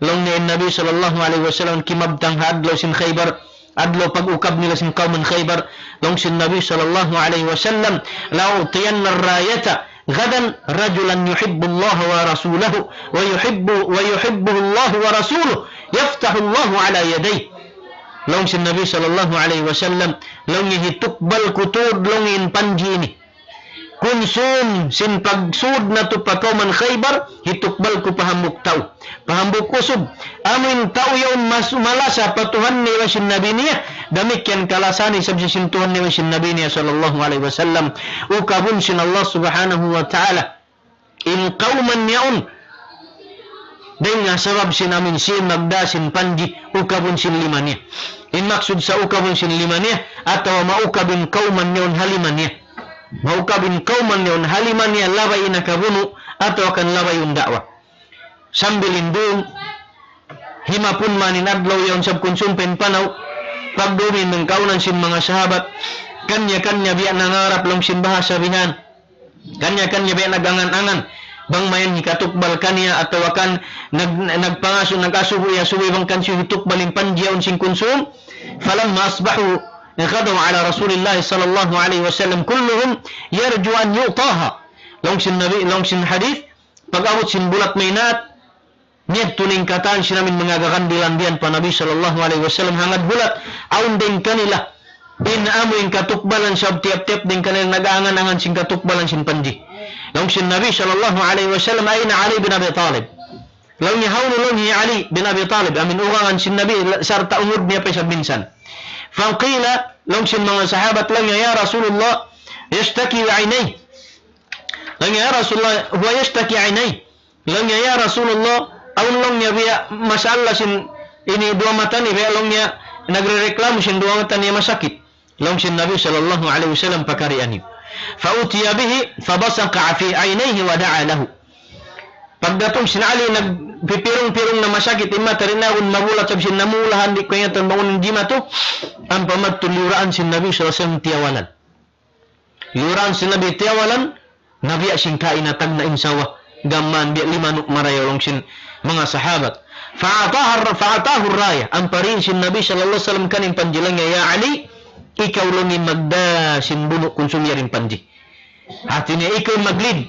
Laung niya in Nabi sallallahu alayhi wasallam kimabtang ha adlaw sin Khaybar, adlaw pag-ukab nila sin kawman Khaybar, laung sin Nabi sallallahu alayhi wasallam, لأعطين الراية غدا رجلا يحب الله ورسوله ويحب، ويحبه الله ورسوله يفتح الله على يديه. Laung sin Nabi sallallahu alayhi wasallam, laung niya hitukbal ku tuud laung in panji ini. Kunsum sin pagsud natu' pa kawman Khaybar, hitukbal ku pa hambuuk tau. Pa hambuuk usug, amu in tau yaun mas-, malasa pa Tuhan niya iban sin Nabi niya, damikkiyan kalasa niya isab sin Tuhan niya iban sin Nabi niya sallallahu alayhi wasallam. Ukabun sin Allah subhanahu wa ta'ala in kawman niya yaun. Dayn ha sabab sin amu in siya magdā sin panji, ukabun sin lima niya. In maksud sa ukabun sin lima niya, atawa maukab in kawman niya yaun ha lima niya. Maukab in kawman niya yaun ha lima niya, labay in nakabunu', atawa kan labay in da'wa. Sambil in dum, himapun man in adlaw yaun sab kunsum pa in panaw, pagdum in mangkaunan sin manga sahabat, kanya-kanya biya' nangarap laung sin bahasa bihan. Kanya-kanya biya' nag-angan-angan. Bang mayan hikatukbal kaniya atawa kan nag-, nagpangasu-, nag-asubu-asubu bang kan siya hitukbal in panji yaun sin kunsum. فلما أصبحوا غدوا على رسول الله صلى الله عليه وسلم كلهم يرجو أن يعطاها. Laung sin Nabi, laung sin hadith, pag-abut sin bulat maynaat, miyadtu na in katan sin amu in manga gagandilan biyan pa Nabi sallallahu alayhi wasallam hangkan bulat, awn dayn kanila in amu in katukbalan sabab tiyap-tiyap dayn kanila nag-aangan-angan sin katukbalan sin panji. Laung sin Nabi sallallahu alayhi wasallam, أين علي بن أبي طالب؟ Laung niya, hawnu laung hi Ali bin Abi Talib, amu in ugangan sin Nabi, sarta' ungud niya pa isab minsan. فقيل, laung sin manga sahabat, laung niya, يا رسول الله يشتكي عينيه. Laung niya, يا رسول الله هو يشتكي عينيه. Laung niya, "Ya Rasulullah, awn laung niya biya' masalah sin ini duwa mata niya, biya' laung niya nagrereklamo sin duwa mata niya masakit." Laung sin Nabi sallallahu alayhi wasallam, "Pakarian niyu." فأتي به فبصق في عينيه ودعا له. Pagdatung sin Ali, nagpipirung-pirung na masakit in mata niya, awn mabulat sab sin namulahan, di' kaingatan bang unu in jimatu, ampa madtu liyuraan sin Nabi sallallahu alayhi wasallam tiyawalan. Liyuraan sin Nabi tiyawalan, na biya' sin kaina tagna' in sawa, gam mayan biya' limanu' marayaw laung sin manga sahabat. فأعطاه الر-، فأعطاه الراية, ampa dihil sin Nabi sallallahu alayhi wasallam kaniya in panji, laung niya, "Ya Ali, ikaw laung in magdā sin bunu' kunsum yari in panji." Hāti niya ikaw in mag-lead,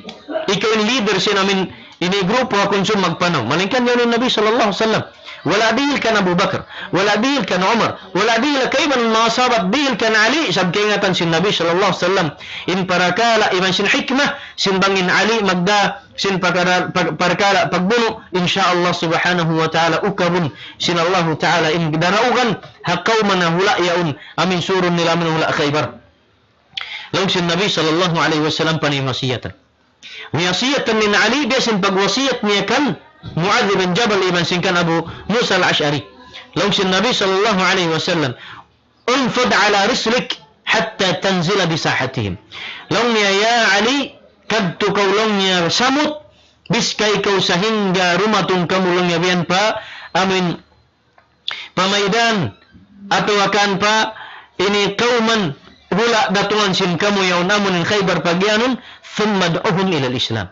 ikaw in leader sin amu in ini grupu ha kunsum magpanaw. Malayngkan yaun in Nabi sallallahu alayhi wasallam. Wala' dihil kan Abu Bakar, wala' dihil kan Umar, wala' dihil kaibanan manga sahabat, dihil kan Ali, sabab kaingatan sin Nabi sallallahu alayhi wasallam in parakala' iban sin hikmah sin bang in Ali magdā sin pakara-, pa-, parakala' pagbunu', insya Allah subhanahu wa ta'ala ukabun sin Allahu ta'ala in daraugan ha kawman hula' yaun amu in surun nila amu in hula' Khaybar. Laung sin Nabi sallallahu alayhi wasallam pa niya wasiyatan. Wasiyatan in Ali, biya' sin pagwasiyat niya kan Muadh bin Jabal iban sin kan Abu Musa al-Ash'ari. Laung sin Nabi sallallahu alayhi wasallam, "انفض على رسلك حتى تنزل بساحتهم." Laung niya, "Ya Ali, kadtu kaw," laung niya, "samut, biskay kaw sahingga dumatung kamu," laung niya, "biya' pa amu in pa maidan, atawa kan pa ini kawman hula' datungan sin kamu yaun amu in Khaybar pagiyanun, ثم ادعهم إلى الإسلام.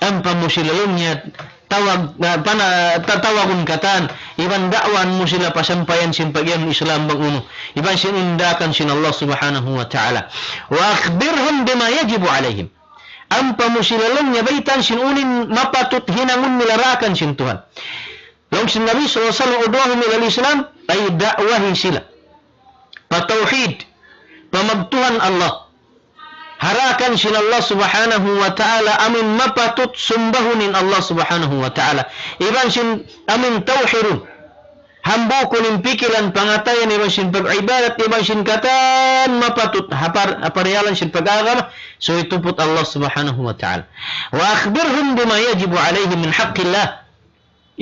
Ampa mu sila laung niya tawag, na, pana-, ta-, tawagun katan, iban da'wahan mu sila pa sampayan sin pagiyanun Islam bang unu, iban sin in daakan sin Allah subhanahu wa ta'ala. وأخبرهم بما يجب عليهم." Ampa mu sila laung niya baytaan sin unu in mapatut hinangun nila ha daakan sin Tuhan. Laung sin Nabi sallallahu alayhi wasallam, "ادعهم إلى الإسلام," ay da'wahi sila pa tawhid, pa magtuhan Allah. Ha daakan sin Allah subhanahu wa ta'ala amu in mapatut sumbahun in Allah subhanahu wa ta'ala. Iban sin amu in tawhidun. Hambukun in pikilan, pangatayan, iban sin pag-ibadat, iban sin katan mapatut ha par-, ha parihalan sin pag-agama, subay tuput Allah subhanahu wa ta'ala. وأخبرهم بما يجب عليهم من حق الله.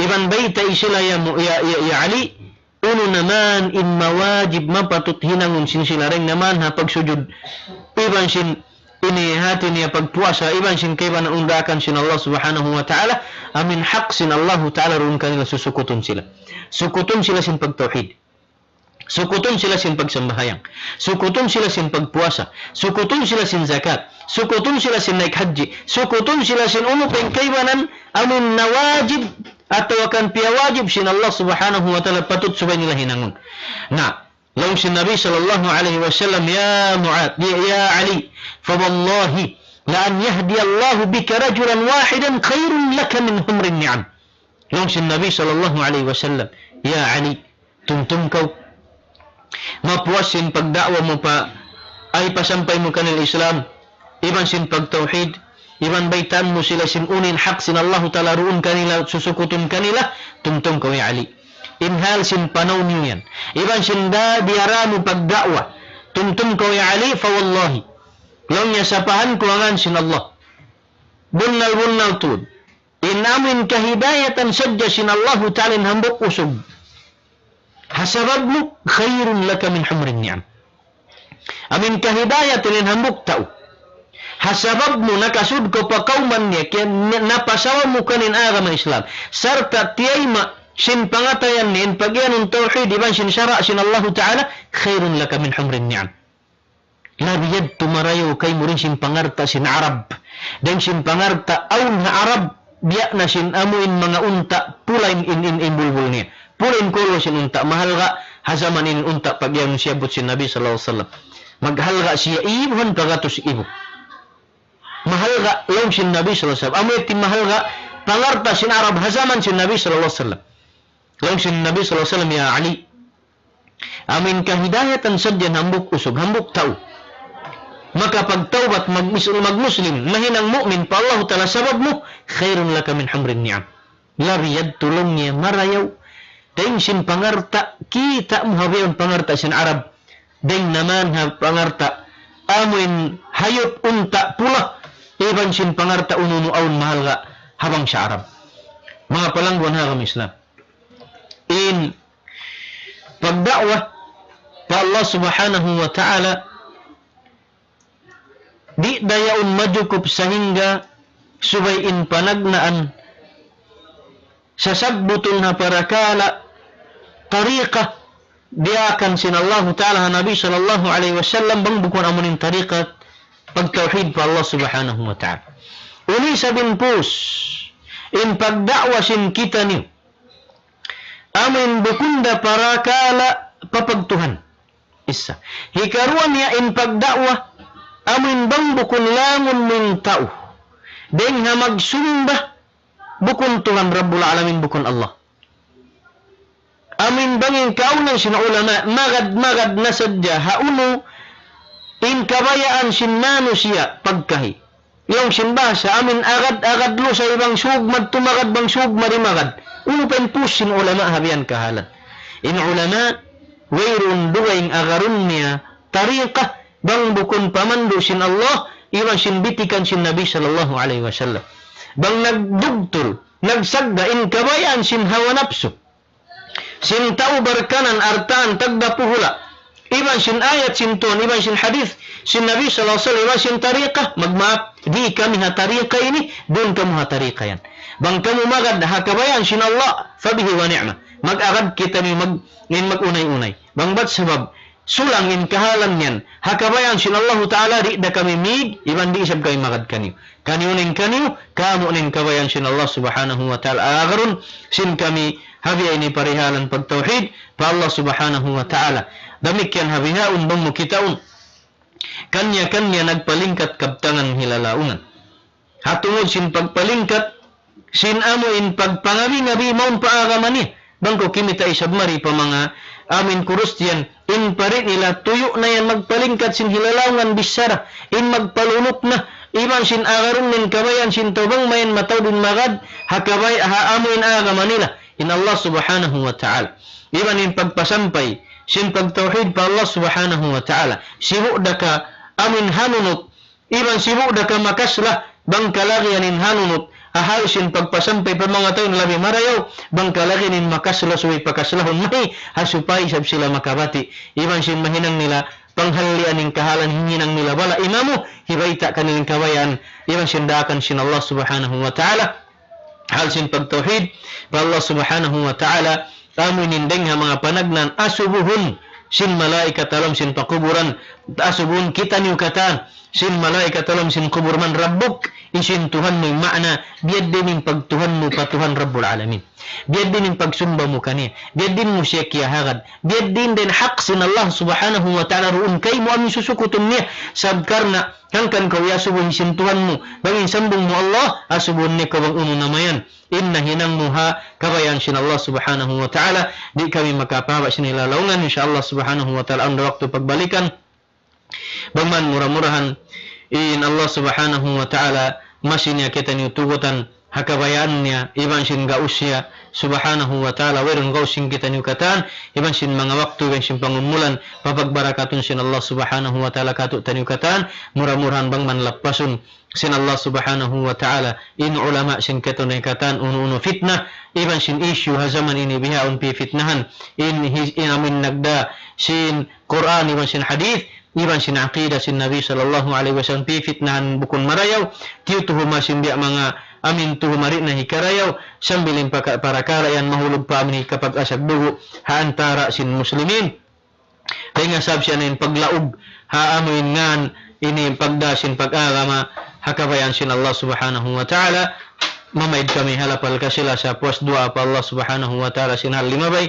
Iban baytai sila ya mu-, ya, ya, ya Ali, unu na man in mawajib mapatut hinangun sin sila dayn na man ha pagsujud. Iban sin ini hāti niya pagpuasa, iban sin kaibanan daakan sin Allah subhanahu wa ta'ala, amu in hak sin Allahu ta'ala duun kanila susukutun sila. Sukutun sila sin pagtawhid. Sukutun sila sin pagsambahayang. Sukutun sila sin pagpuasa. Sukutun sila sin zakat. Sukutun sila sin naik haji. Sukutun sila sin unu pa in kaibanan amu in nawajib atawa kan piyawajib sin Allah subhanahu wa ta'ala patut subay nila hinangun. Na, laung sin Nabi sallallahu alayhi wasallam, "Ya Muadh, ya, ya Ali, فوالله لأن يهدي الله بك رجلا واحدا خير لك من حمر النعم." Laung sin Nabi sallallahu alayhi wasallam, "Ya Ali, tumtum kaw, mapuas sin pagda'wa mu pa, ay pasampay mu kanila Islam, iban sin pagtawhid, iban baytaan mu sila sin unu in hak sin Allahu Ta'ala duun kanila, susukutun kanila, tumtum kaw ya Ali. In hal sin panaw niyu yan. Iban sin da diyara mu pagda'wa, tumtum kaw ya Ali, fa wallahi. Laung niya sapahan ku ha ngan sin Allah. Bunnal-bunnal tuud. In amu in kahidayatan sadja sin Allahu Ta'ala in hambuuk usug. Ha sabab mu, khairun laka min humrin ni'am. Amu in kahidayatan in hambuuk tau. Ha sabab mu nakasud kaw pa kawman niya, kiya-, na-, napasawa mu kan in agama Islam. Sarta' tiyayma' sin pangatayan niya in pagiyanun tawhid iban sin sara' sin Allahu Ta'ala, khairun laka min humrin ni'am. Labi yadtu marayaw kaymu dayn sin pangalta' sin Arab. Dayn sin pangalta' awn ha Arab, biya' na sin amu in manga unta' pula in, in, in, in bulbul niya. Pula in kolor sin unta', mahalga' ha jaman in unta' pagiyanun siyabbut sin Nabi sallallahu alayhi wasallam. Maghalga' siya ibuhan pagatus ibu. Mahalga' laung sin Nabi sallallahu alayhi wasallam. Amu yadtu in mahalga' pangalta' sin Arab ha jaman sin Nabi sallallahu alayhi wasallam. Laung sin Nabi sallallahu alayhi wasallam, ya Ali, amu in kahidayatan sadja in hambuuk usug, hambuuk tau. Makapagtawbat, mag-, magmuslim, mahinang mu'min pa Allahu Ta'ala sabab mu, khairun laka min humrin ni'am. Labi yadtu laung niya marayaw. Dayn sin pangalta', kita' mu ha bihaun pangalta' sin Arab. Dayn naman ha pangalta', amu in hayup unta' pula, iban sin pangalta' unu-unu awn mahalga' ha bangsa Arab. Manga palangguan ha agama Islam. In pagda'wa pa Allah Subhanahu wa Ta'ala, di' da yaun majukup sahingga subay in panagnaan sasabbutun ha parakala' tariqa diyaak sin Allahu Ta'ala ha Nabi sallallahu alayhi wasallam bang bukun amu in tariqa pagtawhid pa Allah Subhanahu wa Ta'ala. Unu isab in pus, in pagda'wa sin kitaniyu. Amu in bukun da parakala' papagtuhan. Isa. Hikaruwa niya in pagda'wa, amu in bang bukun langun mu in tau. Dayn ha magsumba, bukun Tuhan Rabbul Alamin, bukun Allah. Amu in bang in kaawnan sin ulama, magad-magad na sadja ha unu in kabayaan sin manusiya' pagkahi. Laung sin bahasa, amu in agad-agad lusay bang sug madtu magad, bang sug mari magad. Unu pa in pus sin ulama ha biya' yan kahalan. In ulama, wayruun dugaing agarun niya tariqa, bang bukun pamandu' sin Allah, iban sin bitikan sin Nabi sallallahu alayhi wasallam. Bang nagdugtul, nagsagda in kabayaan sin hawa napsu. Sin tau barkanan artaan tagdapu hula'. Iban sin ayat sin Tuhan, iban sin hadith sin Nabi sallallahu alayhi wasallam, iban sin tariqa, magmaap, di' kami ha tariqa ini, duun kamu ha tariqa yan. Bang kamu magad ha kabayaan sin Allah, fabihi wa ni'ma. Mag-agad kitaniyu mag-, in mag-unay-unay. Bang bat sabab, sulang in kahalan yan. Ha kabayaan sin Allahu Ta'ala, di' da kami mīg, iban di' isab kami magad kaniyu. Kaniyu na in kaniyu, kamu na in kabayaan sin Allah Subhanahu wa Ta'ala. Agarun sin kami, ha biya' ini parihalan pagtawhid pa Allah Subhanahu wa Ta'ala. Damikkiyan ha bihaun bang mu kitaun. Kaniya-kaniya nagpalingkat kabtangan hilalaungan. Ha tungud sin pagpalingkat, sin amu in pagpangabi-ngabi mawn pa agama niya. Bang kaw kimita' isab mari pa manga amu in Kristiyan, in pari nila tuyu' na yan magpalingkat sin hilalaungan bichara, in magpalunuk na, iban sin agarun in kabayaan sin tau bang mayan mataud in magad, ha kabay-, ha amu in agama nila, in Allah Subhanahu wa Ta'ala. Iban in pagpasampay sin pagtawhid pa Allah Subhanahu wa Ta'ala. Sibu' da ka amu in hanunut, iban sibu' da ka makasla, bang kalagihan in hanunut, ha hal sin pagpasampay pa manga tau in labi marayaw, bang kalagihan in makasla subay pakaslahun mahi, ha supaya isab sila makabati', iban sin mahinang nila, panghallian in kahalan hinang nila bala' imamu, hibayta' kanila in kabayaan, iban sin daakan sin Allah Subhanahu wa Ta'ala. Hal sin pagtawhid pa Allah Subhanahu wa Ta'ala, amu ini in dayng ha manga panagnaan asubuhun sin malaikat ha lawm sin pakuburan, asubuhun kitaniyu katan sin malaikat ha lawm sin kubur, man rabbuk, hisiyu in Tuhan mu, in maana, biya' diin in pagtuhan mu pa Tuhan Rabbul Alamin. Biya' diin in pagsumba mu kaniya. Biya' diin mu siya kiyahagad. Biya' diin da in hak sin Allah Subhanahu wa Ta'ala duun kaymu amu in susukutun niya. Sabab karna' Hangkan kaw iyasubu sin Tuhan mu, bang in sambung mu Allah, asubuhun niya kaw bang unu na mayan. In nahinang mu ha kabayaan sin Allah Subhanahu wa Ta'ala, di' kami makapahaba' sin ila laungan, insya Allah Subhanahu wa Ta'ala, awn da waktu pagbalikan. Bang man mura-murahan, in Allah Subhanahu wa Ta'ala, masi niya kitaniyu tugutan, ha kabayaan niya, iban sin gaus niya, Subhanahu wa Ta'ala, wayruun gaus sin kitaniyu katan, iban sin manga waktu, iban sin pangumulan, papagbarakatun sin Allah Subhanahu wa Ta'ala kātu'niyu katan, mura-murahan bang man lappasun sin Allah Subhanahu wa Ta'ala, in ulama sin kitaniyu katan, unu-unu fitna, iban sin issue ha jaman ini bihaun pipitnahan, in his-, in amin nagda sin Qur'an, iban sin hadith, iban sin aqida sin Nabi sallallahu alayhi wasallam pipitnahan bukun marayaw, tiyutuhuma sin biya' manga amin tuhuma di' na hikarayaw, sambil in paka-, parakala' yan mahulug pa amin hikapag-asag dugu' ha antara' sin muslimin. Dayn ha sabab siya na in paglaug ha amu in ngan ini pagda sin pag-agama ha kabayaan sin Allah Subhanahu wa Ta'ala. Mamaid kami ha lapal kasi-lasa puas duwaa pa Allah Subhanahu wa Ta'ala sin hal limabay.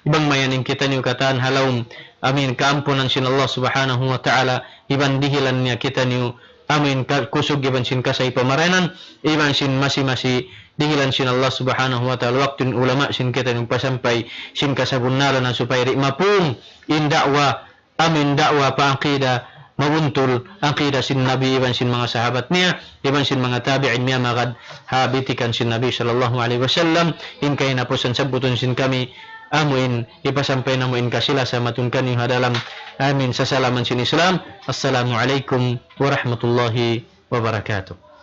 Bang mayan in kitaniyu katan ha lawm amin kaampunan sin Allah Subhanahu wa Ta'ala, iban dihilan niya kitaniyu amin ka-, kusug iban sin kasay pamaranan, iban sin masi-masi dihilan sin Allah Subhanahu wa Ta'ala waktu in ulama sin kitaniyu pasampay sin kasabunnalan na supaya di' mapung in da'wa, amin da'wa pa aqida mabuntul, aqida sin Nabi iban sin manga sahabat niya, iban sin manga tabi'in miyamagad ha bitikan sin Nabi sallallahu alayhi wasallam. In kahinapusan sabbutun sin kami, amu in hipasampay namu' in kasi-lasa matun kaniyu ha dalam amin sasalaman sin Islam. Assalamu alaykum warahmatullahi wabarakatuh.